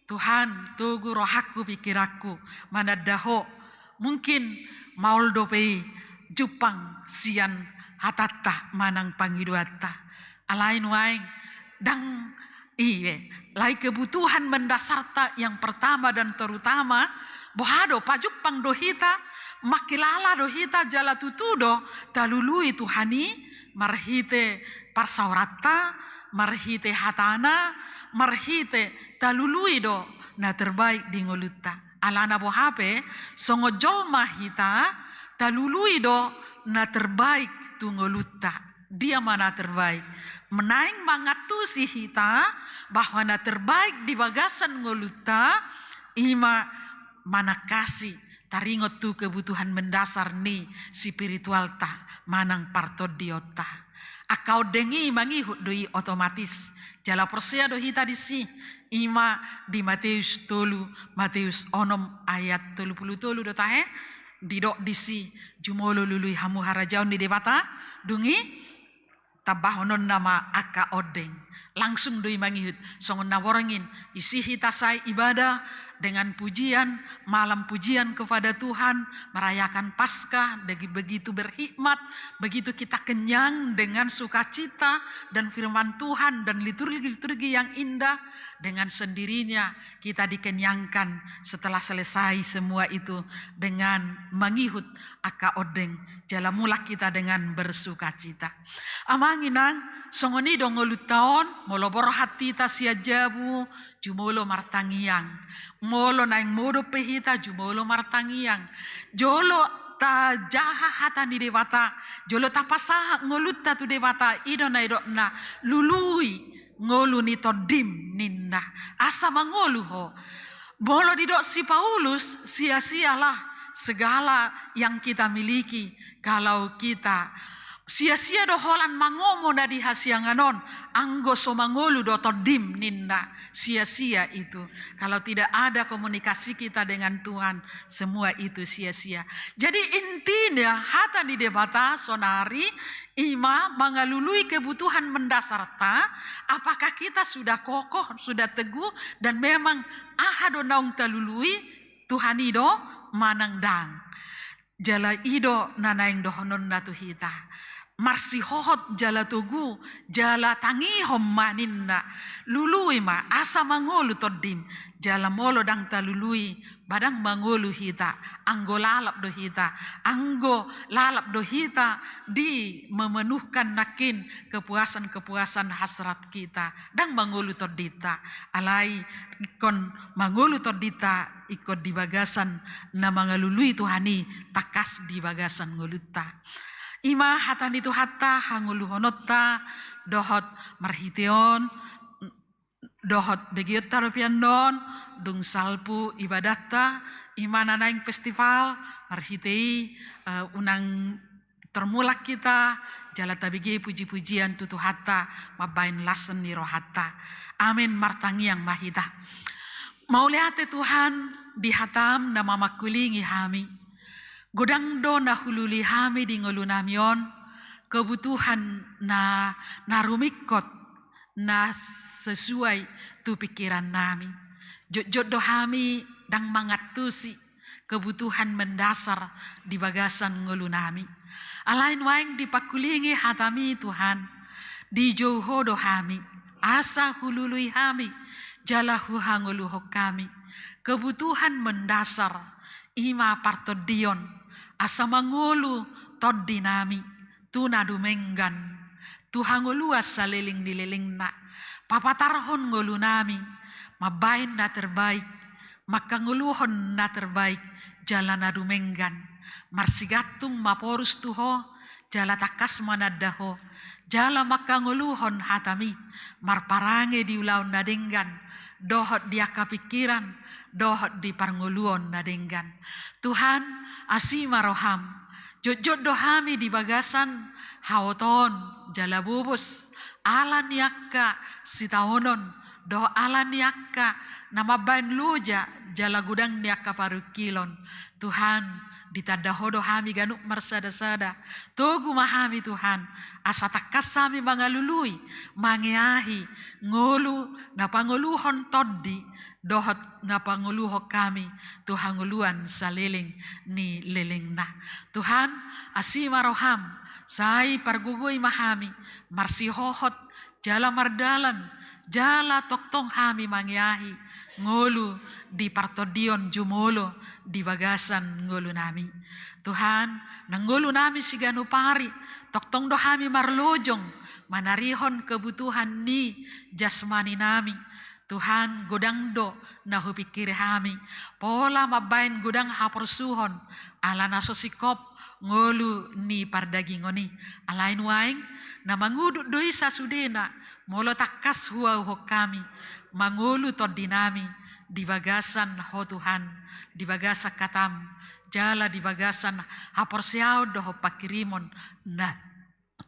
Tuhan, togu rohangku, pikiranku, mananda Ho. Mungkin maol dope i jumpang sian hatanta manang pangidoanta. Alai nuaeng, ndang i be. Alai kebutuhan mendasarta yang pertama dan terutama, boha do, pajumpang do hita, mangkilala do hita, jala tutu do talului Tuhan i, marhite parsaoranta, marhite hatana, marhite talului do na terbaik di ngolunta. Alana boha pe, songon jolma hita, talului do na terbaik tu ngolunta. Dia ma na terbaik? Naeng mangantusi hita bahwa na terbaik di bagasan ngolunta, i ma manangkasi, taringot tu kebutuhan mendasar ni spiritualta manang partondionta. Angka ondeng i mangihut do i otomatis. Jala porsea do hita disi, i ma di Mateus tolu, Mateus onom ayat tolu pulu tolu do tahe, didok disi, jumolo lului hamu harajaon ni Debata, dung i tambahononna ma angka ondeng. Langsung do i mangihut, songon na borngin, isi hita sai ibadah dengan pujian, malam pujian kepada Tuhan, merayakan Paskah, begi-, begitu berhikmat, begitu kita kenyang dengan sukacita dan firman Tuhan dan liturgi-liturgi yang indah, dengan sendirinya kita dikenyangkan setelah selesai semua itu dengan mangihut angka ondeng, jala mulak hita dengan bersukacita. Amang inang, songon i do ngolunta on, molo borhat hita sian jabu, jumolo martangiang. Molo naeng modom pe hita, jumolo martangiang. Jolo tajaha hata ni Debata, jolo tapasahat ngolunta tu Debata, i do na didokna, lului ngolu ni tondim ninna. Asa mangolu ho. Molo didok si Paulus, sia-sialah segala yang kita miliki kalau kita, sia-sia do holan mangomo na di hasiangan on, anggo so mangolu do tondim ninna, sia-sia itu. Kalau tidak ada komunikasi kita dengan Tuhan, semua itu sia-sia. Jadi intinya hata ni Debata sonari i ma mangalului kebutuhan mendasarta, apakah kita sudah kokoh, sudah teguh, dan memang aha do naung talului Tuhan i do manang ndang. Jala i do na naeng dohononna tu hita. Marsihohot jala togu, jala tangihon ma ninna. Lului ma, asa mangolu tondim. Jala molo ndang talului, ba ndang mangolu hita, anggo lalap do hita, anggo lalap do hita di memenuhkan nangkin kepuasan-kepuasan hasrat kita. Ndang mangolu tondinta, alai ingkon mangolu tondinta ingkon di bagasan na mangalului Tuhan i tangkas di bagasan ngolunta. I ma hata ni Tuhanta, hangoluhononta, dohot marhite on, dohot begeonta dope annon, dung salpu ibadahta, i ma na naeng festival, marhite i, eh, unang termulak hita, jala tabege puji-pujian tu Tuhanta, mambahen las ni rohanta. Amen, martangiang ma hita. Mauliate Tuhan, di hataM na mamangkulingi hami. Godang do na hulului hami di ngolunami on, kebutuhan na, na rumingkot, na sesuai tu pingkirannami. Jotjot do hami ndang mangantusi kebutuhan mendasar di bagasan ngolunami. Alai nuaeng dipangkulingi hataMi Tuhan, dijou Ho do hami, asa hulului hami, jala huhangoluhon hami kebutuhan mendasar, i ma partondion, asa mangolu tondinami tu na dumenggan, tu hangoluan saleleng ni lelengna. Papatarhon ngolunami mambaen na terbaik, mangkangoluhon na terbaik jala na dumenggan, marsigantung maporus tu Ho, jala tangkas mananda Ho, jala mangkangoluhon hataMi, marparange di ulaon na denggan, dohot di angka pingkiran, dohot di parngoluon na denggan. Tuhan, asi ma rohaM, jotjot do hami di bagasan haotoon jala bobos, ala ni angka sitaonon, dohot ala ni angka na mambaen loja jala godang ni angka parungkilon. Tuhan, ditanda Ho do hami ganup marsadasada. Togu ma hami Tuhan, asa tangkas hami mangalului, mangeahi, ngolu na pangoluhon tondi, dohot na pangoluhon hami tu hangoluan saleleng ni lelengna. Tuhan, asi ma rohaM, sai pargogoi ma hami, marsihohot, jala mardalan, jala tongtong hami mangeahi, ngolu di partondion jumolo di bagasan ngolunami. Tuhan, nang ngolunami siganup ari, tongtong do hami marlojong, manarihon kebutuhan ni jasmaninami. Tuhan, godang do na hupingkiri hami, pola mambaen godang haporsuhon, ala na so singkop ngolu ni pardagingon i. Alai nuaeng, na mangudut do i sasudena, molo tangkas huauhon hami, mangolu tondinami, di bagasan Ho Tuhan, di bagasan hataM, jala di bagasan haporseaon dohot pangkirimon na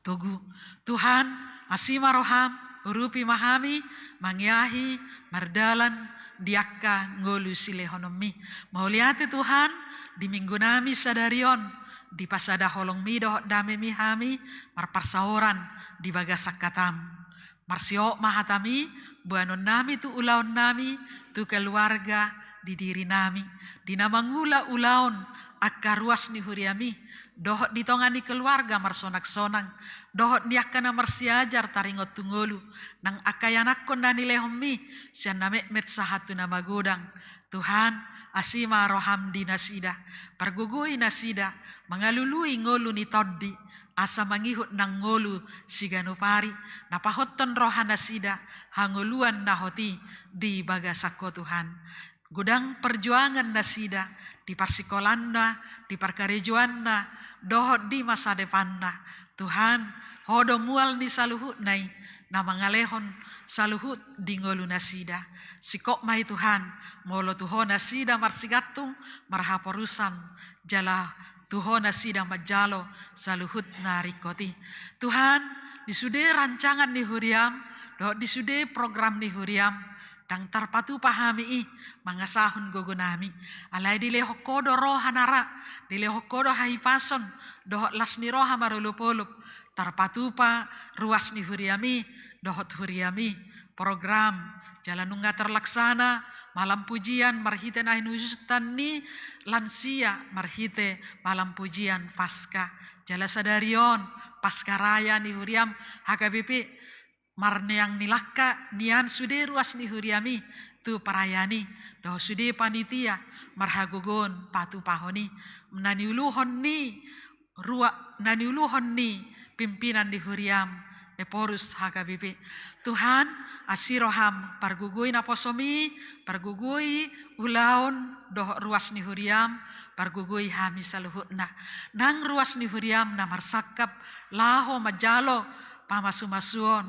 togu. Tuhan, asi ma rohaM, urupi ma hami, mangeahi, mardalan, di angka ngolu silehononMi. Mauliate Tuhan, di minggunami sadari on, dipasada holongMi dohot dameMi hami, marparsaoran, di bagasan hataM. Marsihohot ma hataMi, boanonnami tu ulaonnami, tu keluarga, di dirinami. Di na mangula ulaon, angka ruas ni huriaMi, dohot di tonga ni keluarga marsonangsonang, dohot di angka na marsiajar taringot tu ngolu, nang angka ianakhon na nilehonMi, sian na metmet sahat tu na magodang. Tuhan, asi ma rohaM di nasida, pargogoi nasida, mangalului ngolu ni tondi, asa mangihut nang ngolu siganup ari, na pahothon rohanasida, hangoluan na hot i di bagasan Ho Tuhan. Godang perjuangan nasida, di parsikolanna, di parkarejoanna, dohot di masa depanna. Tuhan, Ho do mual ni saluhutna i, na mangalehon saluhut di ngolunasida. Singkop ma i Tuhan, molo tu Ho nasida marsigantung, marhaporusan, jala tu Ho nasida manjalo saluhut na ringkot i. Tuhan, di sude rancangan ni huriaM, dohot di sude program ni huriaM, ndang tarpatupa hami i, mangasahon gogonami. Alai dilehon Ho do roha na ra, dilehon Ho do hahipason, dohot las ni roha marolopolop, tarpatupa ruas ni huriaMi, dohot huriaMi, program, jala nunga terlaksana, malam pujian, marhite na hinusutan ni lansia, marhite malam pujian Paskah. Jala sadari on, Paskah Raya ni huriaM, H K B P, marneang ni langka, nian sude ruas ni huriaMi, tu parayaan i, dohot sude panitia, marhagogoon, patupahon i, na niuluhon ni, rua-, na niuluhon ni pimpinan ni huriaM, Ephorus H K B P. Tuhan, asi rohaM, pargogoi naposoMi, pargogoi ulaon, dohot ruas ni huriaM, pargogoi hami saluhutna. Nang ruas ni huriaM na marsangkap, laho manjalo, pamasumasuon,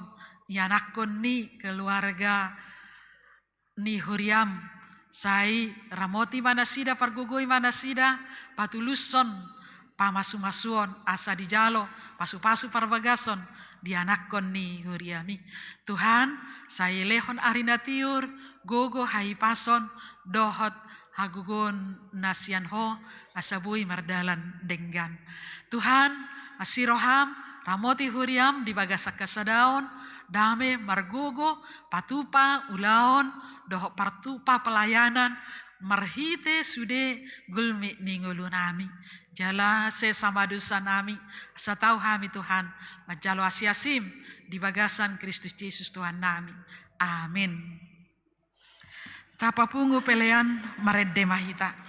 ianakhon ni keluarga, ni huriaM, sai ramoti ma nasida, pargogoi ma nasida, patulushon, pamasumasuon, asa dijalo, pasupasu parbagason, di ianakhon ni huriaMi. Tuhan, sai lehon ari na tiur, gogo hahipason, dohot hagogoon na sian Ho, asa boi mardalan denggan. Tuhan, asi roham, ramoti huriam di bagasan hasadaon, dame margogo, patupa ulaon, dohot patupa pelayanan, marhite sude gulmit ni ngolunami. Jala sesa ma dosanami, asa tau hami Tuhan, manjalo asiasim, di bagasan Kristus Jesus Tuhannami. Amin. Tapapungu pelean, marende ma hita.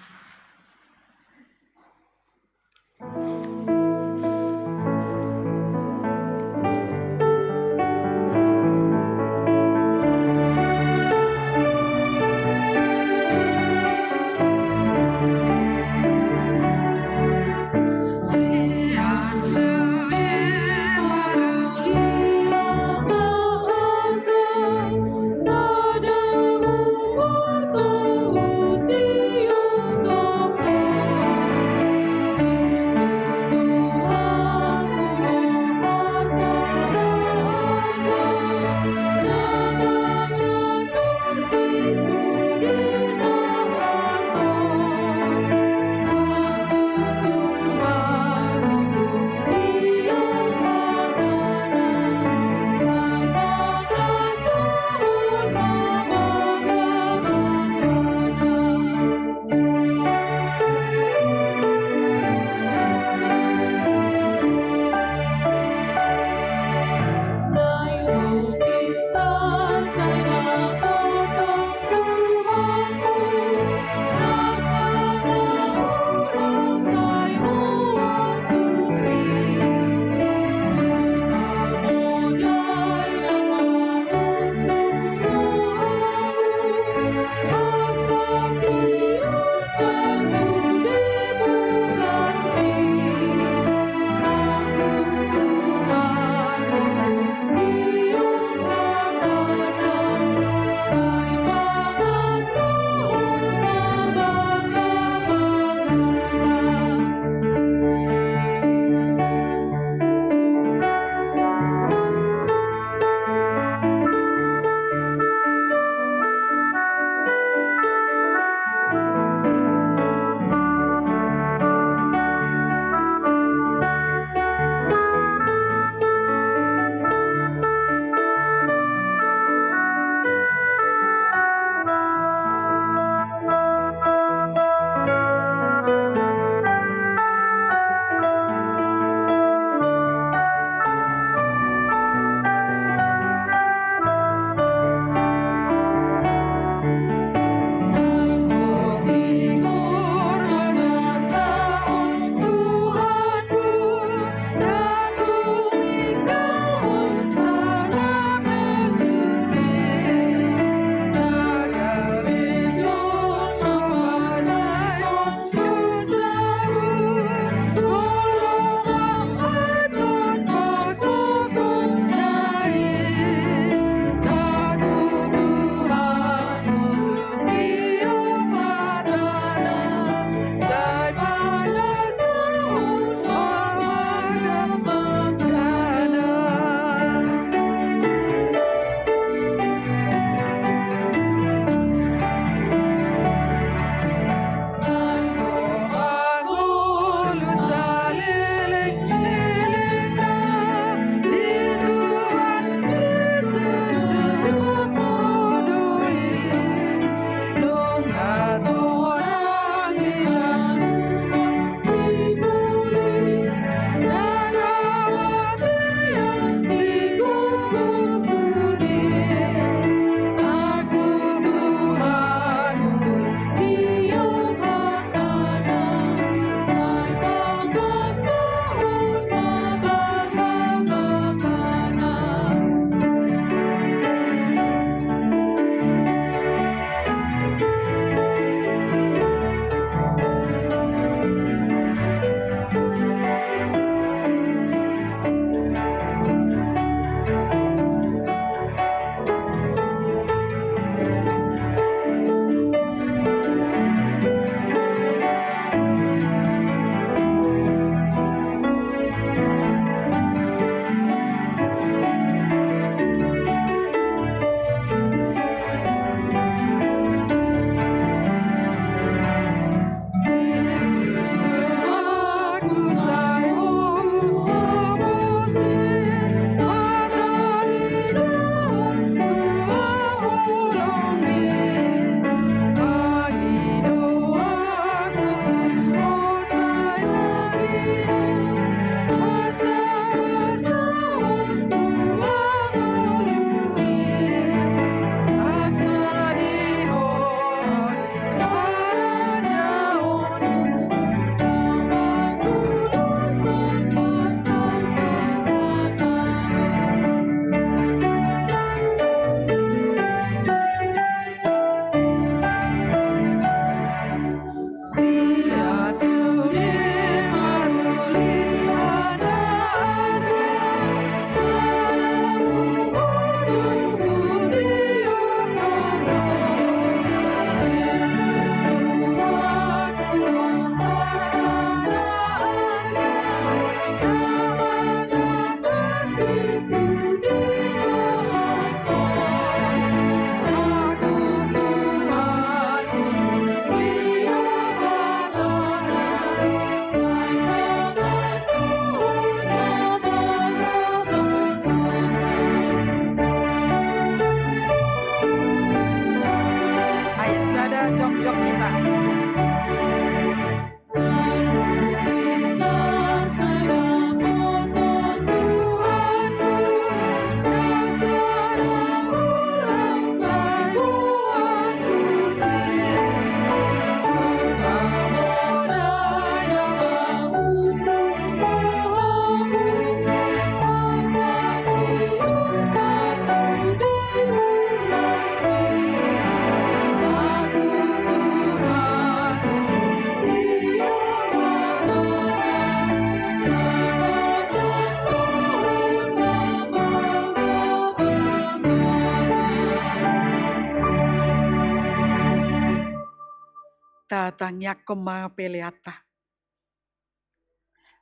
Tangiangkon ma peleanta.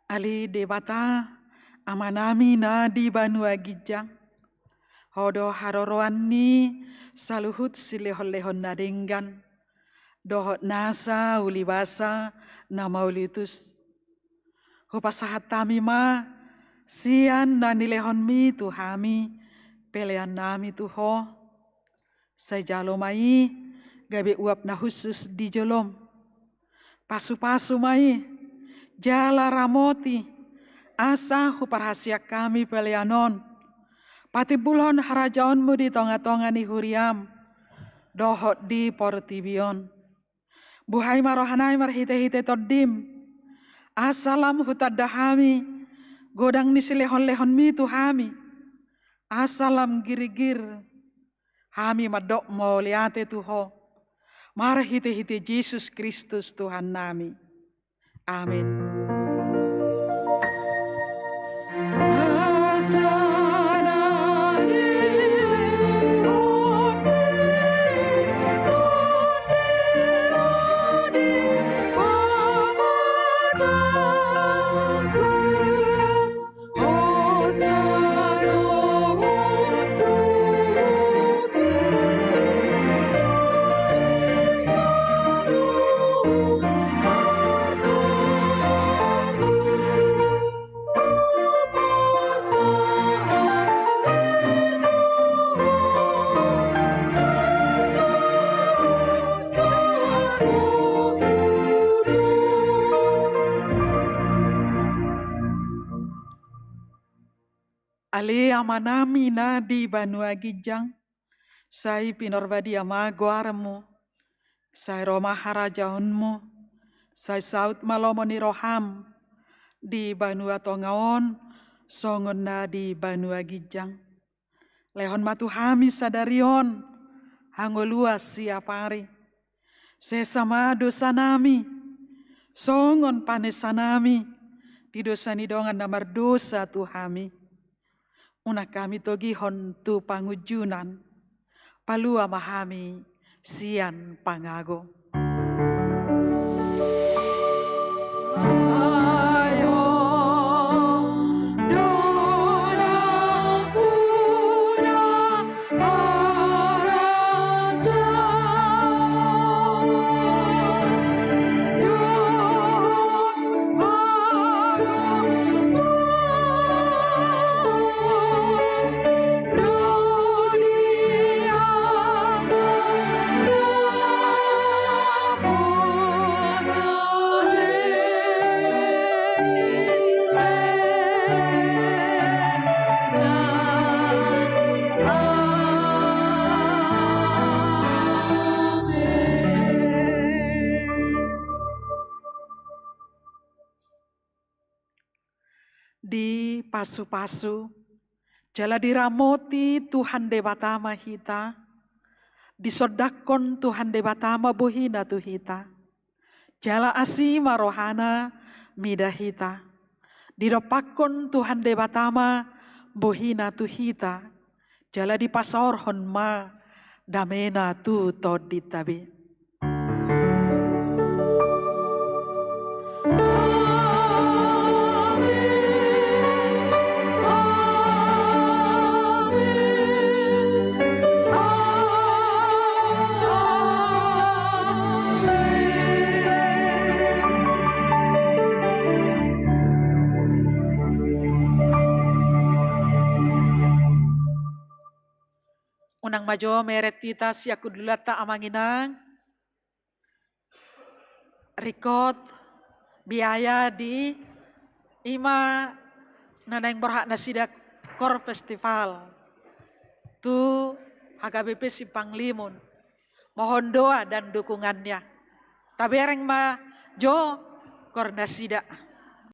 Ale Debata, Amanami na di banua ginjang, Ho do haroroan ni saluhut silehonlehon na denggan dohot nasa ulibasa na mauliutus. Hupasahat hami ma sian na nilehonmi tu hami peleannami tu Ho. Sai jalo ma i gabe uap na hushus di jolom. Pasupasu ma i jala ramoti, asa huparhaseang hami pelean on patimbulhon harajaonmu di tongatonga ni huriam dohot di portibi on. Buhai ma rohanami marhitehite Tondim, asa lam hutanda hami godang ni silehonlehonmi tu hami, asa lam girgir hami mandok mauliate tu Ho, marhitehite Jesus Kristus Tuhannami. Amen. Ale Amanami na di banua ginjang, sai pinarbadia ma goarmu, sai ro ma harajaonmu, sai saut ma lomo ni roham di banua tonga on songon na di banua ginjang. Lehon ma tu hami sadari on hangoluan siapari. Sesa ma dosanami songon panesanami di dosa ni dongan na mardosa tu hami. Unang hami togihon tu pangunjunan, palua ma hami sian pangago. Dipasupasu jala diramoti Tuhan Debata ma hita, disondangkon Tuhan Debata ma bohina tu hita. Jala asi ma rohana mida hita. Didompakkon Tuhan Debata ma bohina tu hita, jala dipasaorhon ma damena tu tondinta be. Unang ma jo meret hita sian hundulanta amang inang. Ringkot biaya di ima na naeng borhat nasida Kor Festival tu H K B P Simpang Limun. Mohon doa dan dukungannya. Tabereng ma jo kor nasida.